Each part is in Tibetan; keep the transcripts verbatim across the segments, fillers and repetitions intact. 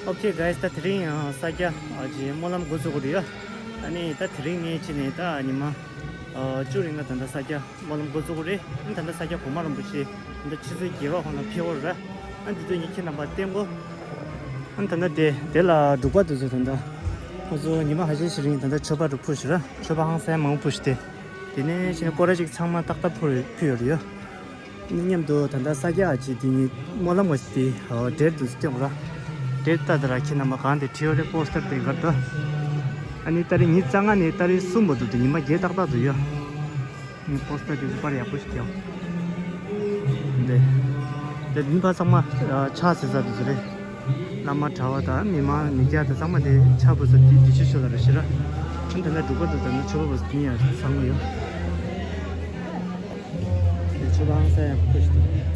Okay guys, ད་དེ་རིང་ཡང་ས་སྐྱ་ཨ་ཅེ་སྨོན་ལམ་འགོ་བཙུགས་ཀྱི་རེད་ཡ། ཨ་ནི་ད་དེ་རིང་ངས་ཕྱིན་ནས་ད་ཉི་མ་ཨ་བཅུ་རིང་ལ་ད་ལྟ་ས་སྐྱ་སྨོན་ལམ་འགོ་བཙུགས་ཀྱི་རེད། ཨ་ནི་ད་ལྟ་ས་སྐྱ་གོང་མ་རིན་པོ་ཆེ་ད་ལྟ་ཆུ་ཚོད་བརྒྱད་པ་ཁོང་ལ་ཕེབས་ཡོད་རེད། ཨ་ནི་འདི་ཚོ་ངས་ཁྱེད་རྣམ་པར་བསྟན་དགོས། ཨ་ནི་ད་ལྟ་དེ་དེ་ལ་འབྲུག་པ་དེ་ཚོ་ད་ལྟ་ཁོང་ཚོ་ཉི་མ་ཁ་ཤས་ཤིག་རིང་ད་ལྟ་མཆོད་པ་རུ་ཕུལ་ཞིག་ར། མཆོད་པ་ཧང་སང་མང་པོ་ཕུལ་ཞིག་སྟེ། དེ་ནས་ཕྱིན་ནས་སྐོར་ར་ཅིག་ཚང་མ་ཏག་ཏག་ཕུལ་ཕུལ་ཡོད་རེད་ཡ། མཉམ་དུ་ད་ལྟ་ས་སྐྱ་ཨ་ཅེ་དེ་ཉིད་སྨོན་ལམ་བ་ཞིག་དེ་འབྲེལ་དུ་སྟོན་ར། འབྲེལ་ལྟ་དེ་ར་ཁྱེད་རྣམ་པ་གང་དེ་བྲིས་ཡོད་རེད། པོ་སི་ཊར་དེ་གར་དུ། ཨ་ནི་ཏ་རིག་ཉི་ཤུ་རྩ་ལྔ་ནས་ཏ་རིག་གསུམ་བར་དུ་དེ་ཉི་མ་བརྒྱད་ཏག་ཏག་ཏུ་ཡོད། ཨ་ནི་པོ་སི་ཊར་དེ་ཚོ་པར་ཡག་པོ་ཞིག་རྒྱག་འདི་འདི་ནི་ཕ་ཚང་མ་ཕྱག་འཚལ་ས་དེ་ཚོ་རེད། བླ་མ་གྲྭ་བ་དང་མི་མང་མི་སྐྱ་དང་ཚང་མ་དེ་ཕྱག་ཕུལ་ས་དེ་དེ་ཆུ་ཆུ་ལ་རེ་ཞིག་ར། ཨ་ནི་ད་ལྟ་འབྲུག་པ་དང་ད་ནི་ཆོས་པ་བ་དེ་ཡང་ཚང་མ་ཡོད། ཆོས་པ་ཧང་སང་ཡག་པོ་ཞིག་འདུག་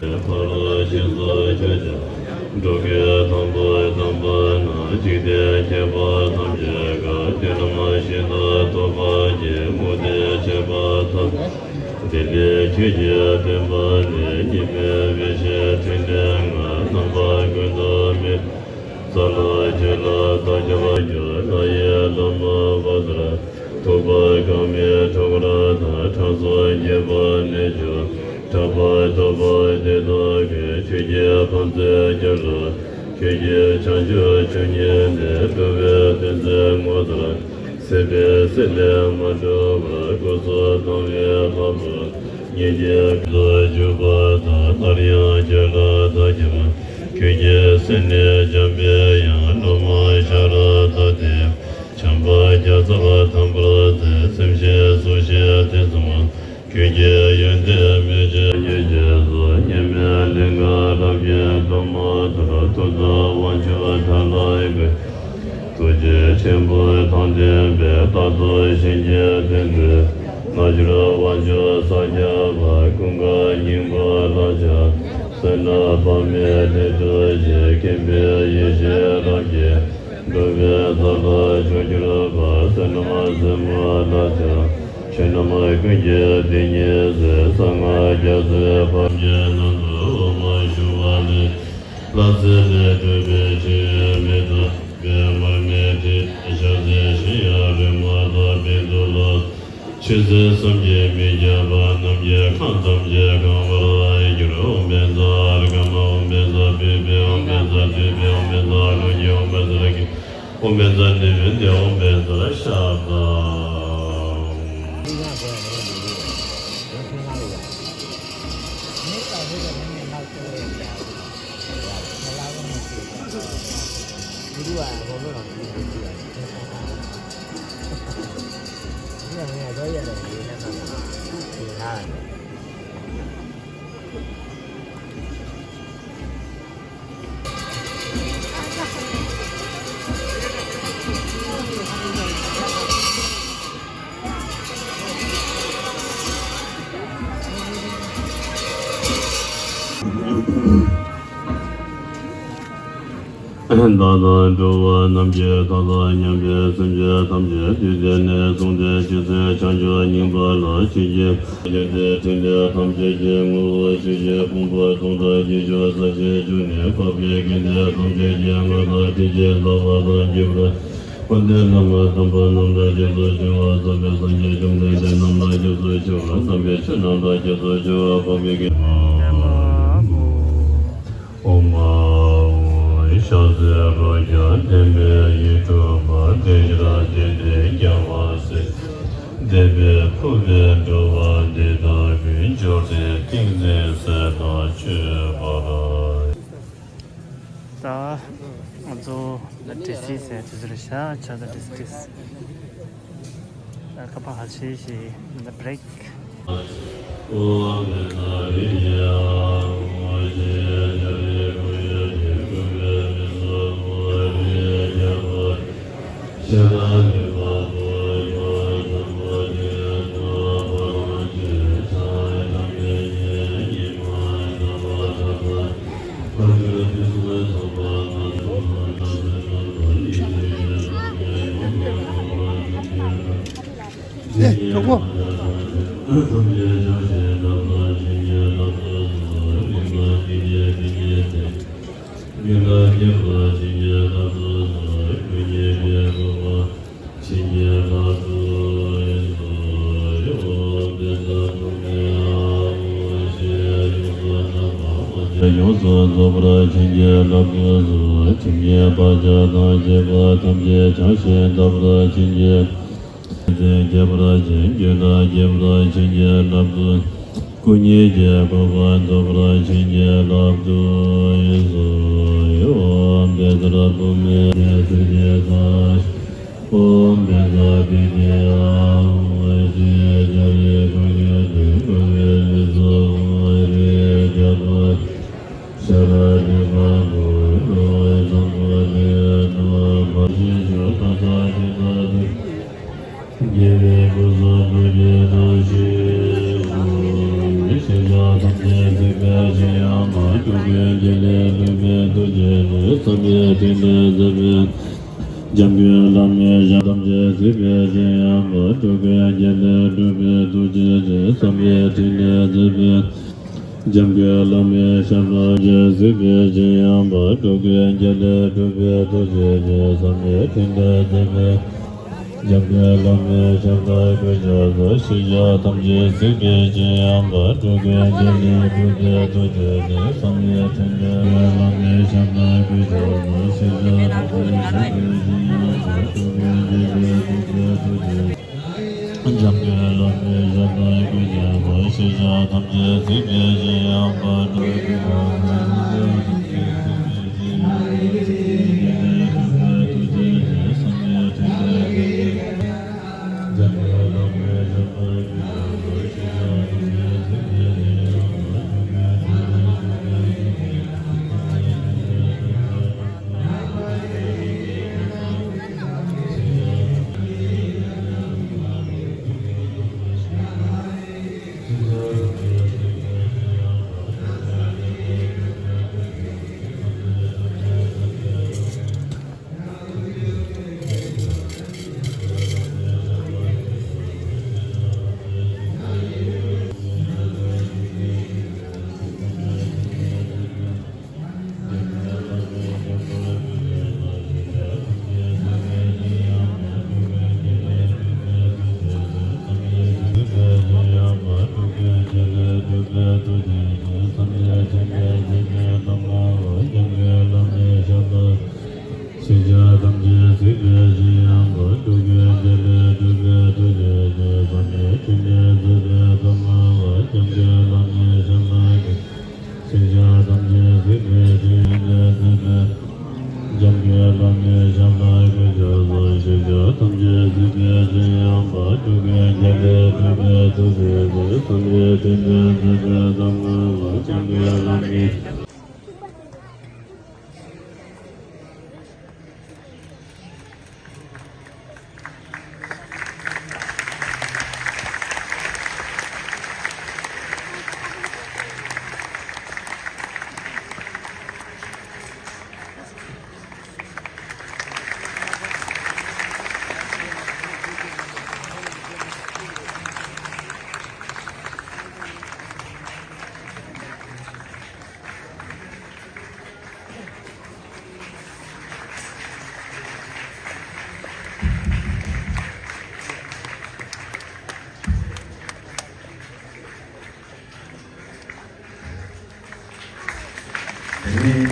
འཕགས་ལ་ཤིན་ཏུ་ཁྱབ་ཅིང་། འགྲོ་ཀུན་དམ་པ་དམ་པ་རྣམས། འཇིག་རྟེན་ཁྱད་པར་ཐམས་ཅད་ཀུན། དེ་རྣམས་ཤིན་ཏུ་རྟོགས་པར་བགྱི། མུ་སྟེགས་ཆོས་པ་ཐམས་ཅད་དེ་ལས་ཆོས་ཀྱི་བསྟན་པ་ནི། སྙིགས་མའི་མི་ཤེས་འཕྲེང་ལྡན་ལྔ། རྣམ་པ་ཀུན་ཏུ་མི་འཛིན། རྩ་ལ་ཆོས་ལ་བདག་སྐྱབས་འགྱུར། ལྷ་ཡི་བླ་མ་བཛྲ། ཐུབ་པ་དཀར་མོའི་ཐུགས་ཀར་གདའ། དྲང་སྲོང་བརྒྱད་པ་ནི་མཆོག་གྲགས་པ་ཐོབ་པ་དེ་དག་གི། ཆོས་ཀྱི་ཕ་མཚན་གྱུར་ལ་ཁྱོད་ཀྱི་བྱང་ཆུབ་ཆོས་ཉིད་ནི། འགྲོ་བའི་དོན་མཛད་ངོ་མཚར་སྲིད་པའི་སེམས་ལས་མ་གྲོལ་བར། སྐུ་གསུམ་སྣང་བའི་ལྷ་མོ་ཉིད་ཀྱི་སྐུ་ལ་བཞུགས་པ་དང་། སླར་ཡང་ཁྱོད་ལ་བདག་སྐྱབས། ཁྱོད་ཀྱི་སེམས་ནི་འཇམ་པའི་དབྱངས། ལྷ་མོ་ཤ་ར་དྭ་ཏིའི་བྱམས་པ་རྒྱ་མཚོ་དང་པོར་མཛད། སེམས་ཅན་སྲོག་ཤིང་དེ་ཚང་མ་ཁྱོད་ཀྱི་ཡོན་ཏན་ ཆོས་ཐམས་ཅད་ཀྱི་ཐུགས་རྗེ་ཆེན་པོ་དང་ལྡན་པའི་རྟག་ཏུ་བྱིན་གྱིས་བརླབས་པའི་རྣལ་འབྱོར་དབང་ཕྱུག་ས་སྐྱ་པ་ཀུན་དགའ་སྙིང་པོ་ལགས་ཀྱང་བསོད་ནམས་དཔག་མེད་ལས་སྒྲུབ་ཀྱི་མཁྱེན་པའི་ཡེ་ཤེས་རབ་ཀྱིས་འགྲོ་བའི་ས་ལ་མཆོག་གྱུར་པ་བསོད་ནམས་རྩེ་མོ་ལགས་ཀྱང་ཆོས་རྣམས་ཀུན་གྱི་དེ་ཉིད་ཟེར་གསང་སྔགས་རྒྱ་མཚོའི་ཕ་མེས་རྣམས་སུ་འོ་མ་བཞུ་བ་ལས། ལྷ་རྫས་ལས་གྲུབ་པའི་ཕྱི་ཡི་མེ་ཏོག་པདྨའི་མར་མེ་དྲི་ཞལ་ཟས་བཞི་ཡང་རོལ་མོ་དང་བཻ་ཌཱུརྱ། མཆོད་རྫས་བསམ་གྱིས་མི་ཁྱབ་པ་རྣམས་ཀྱིས་ཁམས་ཐམས་ཅད་གང་བར་གྱུར། ཨོཾ་བཛྲ་ཨརྒྷཾ། ཨོཾ་བཛྲ་པུཥྤེ། ཨོཾ་བཛྲ་དྷཱུ་པེ། ཨོཾ་བཛྲ་ཨ་ལོ་ཀེ། ཨོཾ་བཛྲ་རཀྵེ། ཨོཾ་བཛྲ་ནཻ་ཝི་དྱ། ཨོཾ་བཛྲ་ཤ་ཏ། བདག་དང་འགྲོ་བ་རྣམས་ཀྱི་བདག་དང་མཉམ་པའི་སེམས་ཅན་ཐམས་ཅད་དུས་འདི་ནས་བཟུང་སྟེ་ཇི་སྲིད་བྱང་ཆུབ་སྙིང་པོ་ལ་མཆིས་ཀྱི། ཡོན་ཏན་ཕྲིན་ལས་ཐམས་ཅད་ཀྱི་ངོ་བོ་ཆོས་ཀྱི་ཕུང་པོ་སྟོང་དང་ཉི་ཤུ་རྩ་གཅིག་བཅུ་ནས་འཕགས་པའི་དགེ་འདུན་ཐམས་ཅད་ཀྱི་མངའ་ཐང་ཐིག་གིས་གཟིགས་པ་དང་བརྗིད་པར། དཔལ་ལྡན་ལྷ་མོ་དམ་པ་རྣམས་ལ་སྐྱབས་སུ་མཆིའོ། ཟབ་པའི་སངས་རྒྱས་བཅོམ་ལྡན་འདས་རྣམས་ལ་སྐྱབས་སུ་མཆིའོ། དམ་པའི་ཆོས་རྣམས་ལ་སྐྱབས་སུ་མཆིའོ། འཕགས་པའི་དགེ་འདུན། ཨོཾ་ཨཱཿཧཱུྃ། ཕྱག་འཚལ་ལོ་བརྒྱ་ལྡན་པའི་ཡིད་འཕྲོག་པ། བདེ་ཆེན་གཏེར་སྟོན་རྒྱལ་བ་སྲས། བདེ་བས་ཕུལ་བས་འགྲོ་བ་འདི་དག་ཀུན། མཆོག་ཐུན་ཏིང་འཛིན་གསལ་དག་མཆོད་པར། ད་ང་ཚོ་ད་ཌི་སི་ཟེར་དུས་ཚོད་རེད་ཤག་ཆ་ད་ཌི་སི་ཌི་སི། ད་ཁ་པར་ཧ་ཆེ་ཞིག་ད་བྷི་རེག་ཨེ། གྲོགས་པོ། ཡོངས་སུ་རྫོགས་པར་བྱིན་གྱིས་བརླབ་ཏུ་གསོལ། ཁྲིམས་ཀྱི་བག་ཆགས་དང་བཅས་པ་ཐམས་ཅད་བྱང་ཞིང་དག་པར་བྱིན་གྱིས། ཁྱད་པར་ཅན་རྒྱས་པར་བྱིན་གྱིས་བརླབ་ཏུ། སྐུ་གཉིས་ཀྱི་བཀོད་པ་རྫོགས་པར་བྱིན་གྱིས་བརླབ་ཏུ་གསོལ། ཨོཾ་བཛྲ་བྷཱུ་མི་ཏེ་ཙི་ཏེ་ས། ཨོཾ་བཛྲ་པི་ཏི་ཨཱཿཧཱུྃ། ཨོཾ་ཤྲཱི་ཤྭ་རི་ཀ་ཉི་ཏུ་ཀ་བེ་ཏུ་ས། ཨོཾ་རི་ཡ་ཛྙཱ་ན་ཤྭ་ར་དི་ག་གུ་རུ་སམ་བྷོ་དྷེ་ཏུ། མ་ཤི་ཤོ་ཏ་ས་ཅི་ཏ་ཏུ། དགེ་བའི་སྐུ་གསུང་ཐུགས་ཀྱི་རང་བཞིན་ཤེས་བྱ་ཐམས་ཅད་གཟིགས་པའི་ཆོས་དབྱིངས་མ་སྤྲུལ་སྐུའི་རྒྱན་ལས་སྤྲུལ་པའི་ཐུགས་རྗེ་ནི། བསམ་ཡས་ཕྲིན་ལས་མཛད་པའི་འཇམ་མགོན་བླ་མའི་ཞབས། ཐམས་ཅད་གཟིགས་པའི་ཆོས་དབྱིངས་མ་སྤྲུལ་སྐུའི་རྒྱན་ལས་སྤྲུལ་པའི་ཐུགས་རྗེ་ནི། བསམ་ཡས་ཕྲིན་ལས་མཛད་པའི་འཇམ་མགོན་བླ་མའི་ཞབས་ལ་ཐམས་ཅད་གཟིགས་པའི་ཆོས་དབྱིངས་མ་སྤྲུལ་སྐུའི་རྒྱན་ལས་སྤྲུལ་པའི་ཐུགས་རྗེ་ནི། བསམ་ཡས་ཕྲིན་ལས་མཛད་པའི་འཇམ་མགོན་བླ་མའི་ཞབས་ལ་གུས་ཕྱག་འཚལ། ཤེས་བྱ་ཐམས་ཅད་གཟིགས་པའི་ཆོས་དབྱིངས་མ་སྤྲུལ་སྐུའི་རྒྱན་ལས་སྤྲུལ་པའི་ཐུགས་རྗེ་ནི། བསམ་ཡས་ཕྲིན་ལས་མཛད་པའི་བླ་མའི་ཞབས་ལ་གུས་ཕྱག་འཚལ། ཤེས་བྱ་ཐམས་ཅད་གཟིགས་པའི་ཆོས་དབྱིངས་མ་སྤྲུལ་སྐུའི་རྒྱན་ལས་སྤྲུལ་པའི་ཐུགས་རྗེ། འཇམ་མགོན་བླ་མའི་ཞབས་ལ་གུས་ཕྱག་འཚལ། ཤེས་བྱ་ཐམས་ཅད་གཟིགས་པའི་ཆོས་དབྱིངས་མ་སྤྲུལ་སྐུའི་རྒྱན་ལས་སྤྲུལ་པའི་ཐུགས་རྗེ་ནི། བསམ་ཡས་ཕྲིན་ལས་མཛད་པའི་འཇམ་མགོན་བླ་མའི་ཞབས་ལ་གུས་ཕྱག་འཚལ། ཤེས་བྱ་ཐམས་ཅད་གཟིགས་པའི་ཆོས་དབྱིངས་མ་སྤྲུལ་སྐུའི་རྒྱན་ལས་སྤྲུལ་པའི་ཐུགས་རྗེ་ནི། བསམ་ཡས་ཕྲིན་ལས་མཛད་པའི། ཤེས་བྱ་ཐམས་ཅད་གཟིགས་པའི་ཞི་ཡང་དུ། ཐུགས་ཀྱི་རྗེ་ལས་སྤྲུལ་པའི་ཐུགས་རྗེ་ཆེ། བསམ་ཡས་མཁྱེན་པའི་མཛད་པའི་གཏོར་མ་ལ། སྐྱབས་མགོན་བླ་མའི་ཞབས་ལ་གུས། ཤེས་བྱ་ཐམས་ཅད་གཟིགས་པའི་ཞི་ཡང་དུ། སྐྱབས་མགོན་བླ་མའི་ཞབས་ལ་གུས་ཕྱག་འཚལ། ཤེས་བྱ་ཐམས་ཅད་གཟིགས་པའི་ཞི་ཡང་དུ། ཐུགས་ཀྱི་རྗེ་ལས་སྤྲུལ་པའི་ཐུགས་རྗེ་ཆེ། བསམ་ཡས་མཁྱེན་པའི་མཛད་པའི་གཏོར་མ་ལ། སྐྱབས་མགོན་བླ་མའི། དེ་ནས་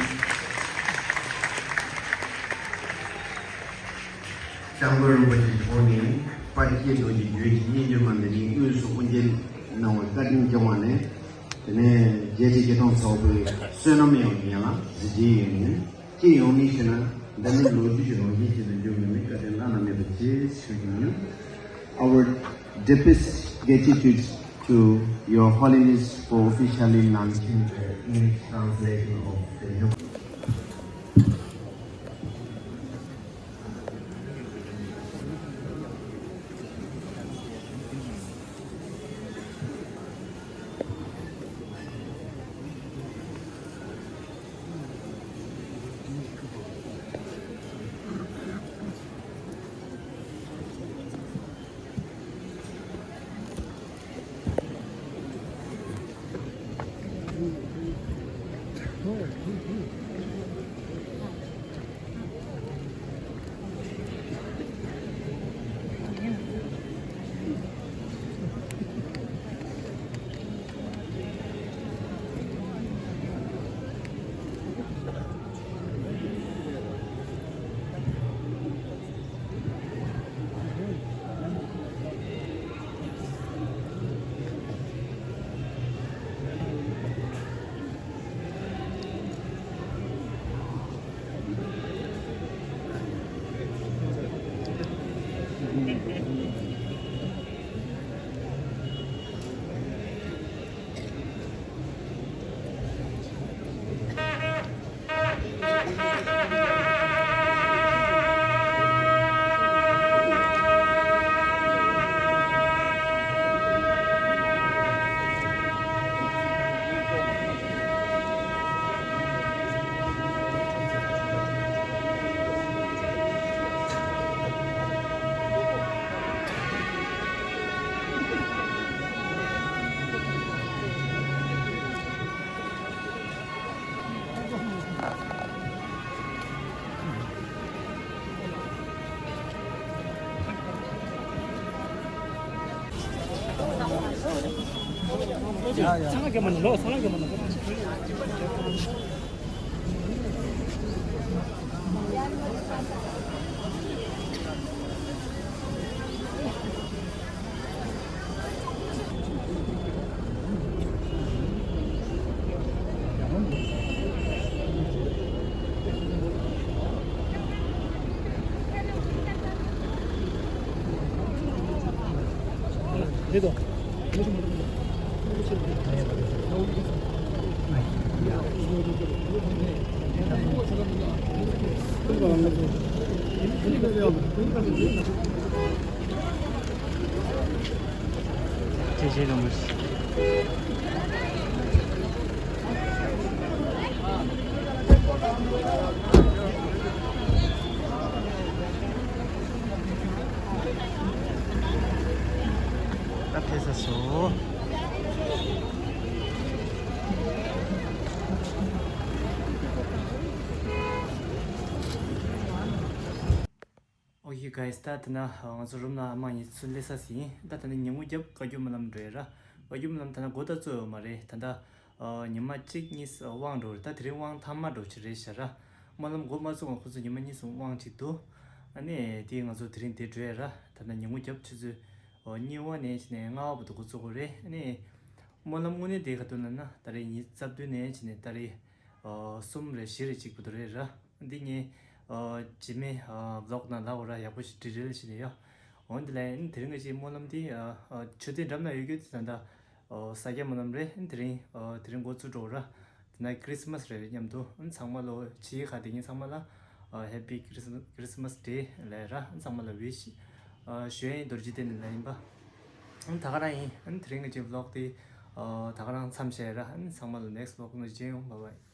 སྐྱབས་མགོན་རིན་པོ་ཆེ་མཆོག་ནས་དཔལ་ཀྱེ་རྡོ་རྗེ་རྒྱུད་ཀྱི་སྙན་བརྒྱུད་མ་འདི་ནས་དངོས་སུ་དབུ་འབྱེད་གནང་བའི་བཀའ་དྲིན་བསྐྱངས་པ་ནས། དེ་ནས་རྒྱལ་སྤྱིའི་སྐད་གཏོང་ཚོགས་པའི་བསོད་ནམས་ཡང་ཡིན་ལ་གཟི་བརྗིད་ཡང་ཡིན། ཅི་ཡོང་མིན་ཞུ་ན། འདི་ནི་ལོ་རྒྱུས་ཀྱི་རང་བཞིན་ཞིག་ཏུ་འགྱུར་ངེས་མིན། བཀའ་དྲིན་བླ་ན་མེད་པ་ཆེ་ཞུ་རྒྱུ་ཡིན། Our deepest gratitude to Your Holiness for officially launching the English translation of the New ད་ཕེབས་ས་སོ། Okay guys, ད་དེ་ན་ང་ཚོ་རུམ་ནང་ཨ་མ་གཉིས་ཚུར་སླེབས་ས་ཟིན། ད་དེ་ན་ཉིན་གུང་རྒྱབ་བཀའ་བརྒྱུད་སྨོན་ལམ་འགྲོ་ཡ་ར། བཀའ་བརྒྱུད་སྨོན་ལམ་ད་ན་འགོ་ད་ཚོད་ཡོད་མ་རེད། ད་ད་ཨ་ཉི་མ་གཅིག་གཉིས་དབང་འགྲོ་རེད། ད་དེ་རིང་དབང་ཐ་མ་འགྲོ་ཆེད་རེད་ཤག་ར། སྨོན་ལམ་འགོ་མ་ཚུགས་གོང་ཁོ་ཚོ་ཉི་མ་གཉིས་གསུམ་དབང་ཅིག་འདུག་ཨ་ནི་དེ་ང་ཚོ་དེ་རིང་དེ་འགྲོ་ཡ་ར། ད་ལྟ་ཉིན་གུང་རྒྱབ་ཆུ་ཚོད་ཨོ་གཉིས་པ་ནས་བྱས་ནས་ལྔ་པ་བར་དུ་འགོ་ཚུགས་དགོས་རེད། ཨ་ནི་སྨོན་ལམ་དངོས་གནས་དེ་ག་དུས་ལབ་ན་ད་རེས་ཉི་ཤུ་རྩ་བདུན་ནས་བྱས་ནས་ད་རེས་ཨོ་གསུམ་རེ་བཞི་རེ་གཅིག་བར་དུ་རེད་ར། འདི་ངས་ཨོ་རྗེས་མའི་ཨོ་ཝི་ལོག་ནང་ལབ་དགོས་ར། ཡག་པོ་ཞིག་ཌི་ཊེལ་བྱས་ནས་ཡོ། འོན་ཏེ་ལན་དེ་རིང་གི་ཅིག་སྨོན་ལམ་དེ་ཨོ་ཨོ་མཆོད་རྟེན་འགྲམ་ན་ཡོད་རྒྱུ་དེ་ད་ལྟ་ཨོ་ས་སྐྱ་སྨོན་ལམ་རེད། དེ་རིང་ཨོ་དེ་རིང་འགོ་ཚུགས་འགྲོ་ར། དེ་ན་ཁྲིས་མས་རེད་མཉམ་དུ། ཨ་ནི་ཚང་མ་ལོ་ཕྱིའི་ཁ་དེ་ཉིན་ཚང་མ་ལ་ཨོ་Happy Christmas Christmas Day ལབ་ར། ཨ་ནི་ཚང་མ་ལ་ཝིཤ་ཨོ་ཞུ་ཡིན། རྡོ་རྗེ་གདན་ནས་ལབ་ཡིན་པ། ཨ་ནི་ད་ག་རང་ཡིན། ཨ་ནི་དེ་རིང་གི་ཅིག་ཝི་ལོག་དེ་ཨོ་ད་ག་རང་མཚམས་བཞག་ར། ཨ་ནི་ཚང་མ་ལ་ནེག་སི་ཊི་ཝི་ལོག་ནང་མཇལ་ཡོང་། བཱའི་བཱའི།